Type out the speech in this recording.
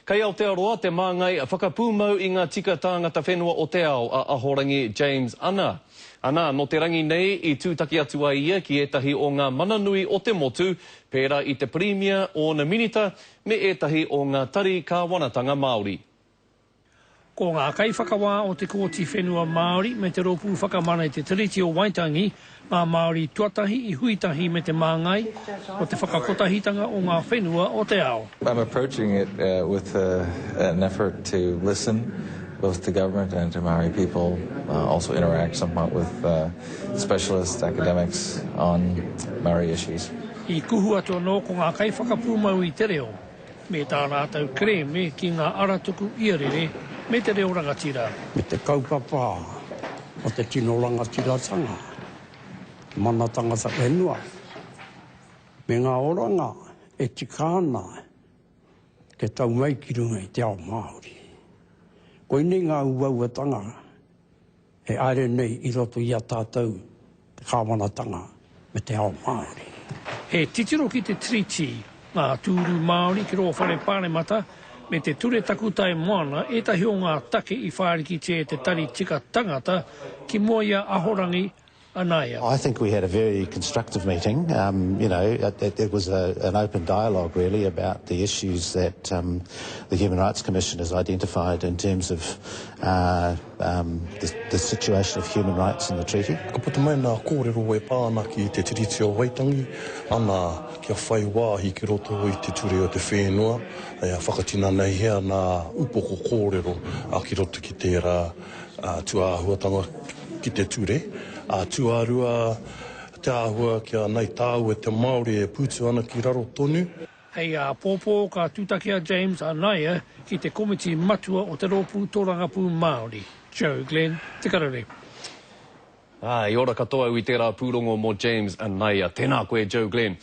Kei Aotearoa te māngai whakapūmau i ngā tika tāngata whenua o te ao a Ahorangi James Ana. Anā, nō te rangi nei i tūtaki atu ai ia ki ētahi o ngā mana nui o te motu, pērā i te Pirimia, ōna minita, me ētahi o ngā tari kāwanatanga Māori. Ko ngā kaiwhakawā o Te Kooti Whenua Māori me Te Rōpū Whakamana i Te Tiriti o Waitangi ngā Māori tuatahi i hui tahi me te māngai o te whakakotahitanga o ngā whenua o te ao. I'm approaching it with an effort to listen both to government and to Māori people, also interact somewhat with specialist academics on Māori issues. I kuhu atu anō ko ngā kaiwhakapūmau i te reo. me tā rātou kerēme ki ngā aratuku iarere me te reo rangatira. Me te kaupapa o te tino rangatiratanga, mana tangata whenua, me ngā oranga e tika ana kia tau mai ki runga i te ao Māori. Koinei ngā uauatanga E haere nei i roto i a tātou te kāwanatanga me te ao Māori. He titiro ki te Tiriti, ngā tūru Māori ki rō whare pāremata, me te Ture Takutai Moana ētahi o ngā take i whārikitia e te Tari Tika Tangata ki mua i a Ahorangi Anaya. I think we had a very constructive meeting. Um, you know, it, it, it was a, an open dialogue really about the issues that um, the Human Rights Commission has identified in terms of uh, um, the, the situation of human rights in the treaty. Ka puta mai nā kōrero e pā ana ki Te Tiriti o Waitangi, ana, kia whai wāhi ki roto i te ture o te whenua, ea whakatinanahia nā upoko kōrero ki roto ki tērā tūāhuatanga ki te ture. Ā, tuarua, te āhua kia nei tāua te Māori e pūtu ana ki raro tonu. Hei āpōpō ka tūtaki a James Anaya ki te komiti matua o te Rōpū Tōrangapū Māori, Joe Glenn, Te Karere. Ā, i ora katoa au i tērā pūrongo mō James Anaya. Tēnā koe Joe Glenn.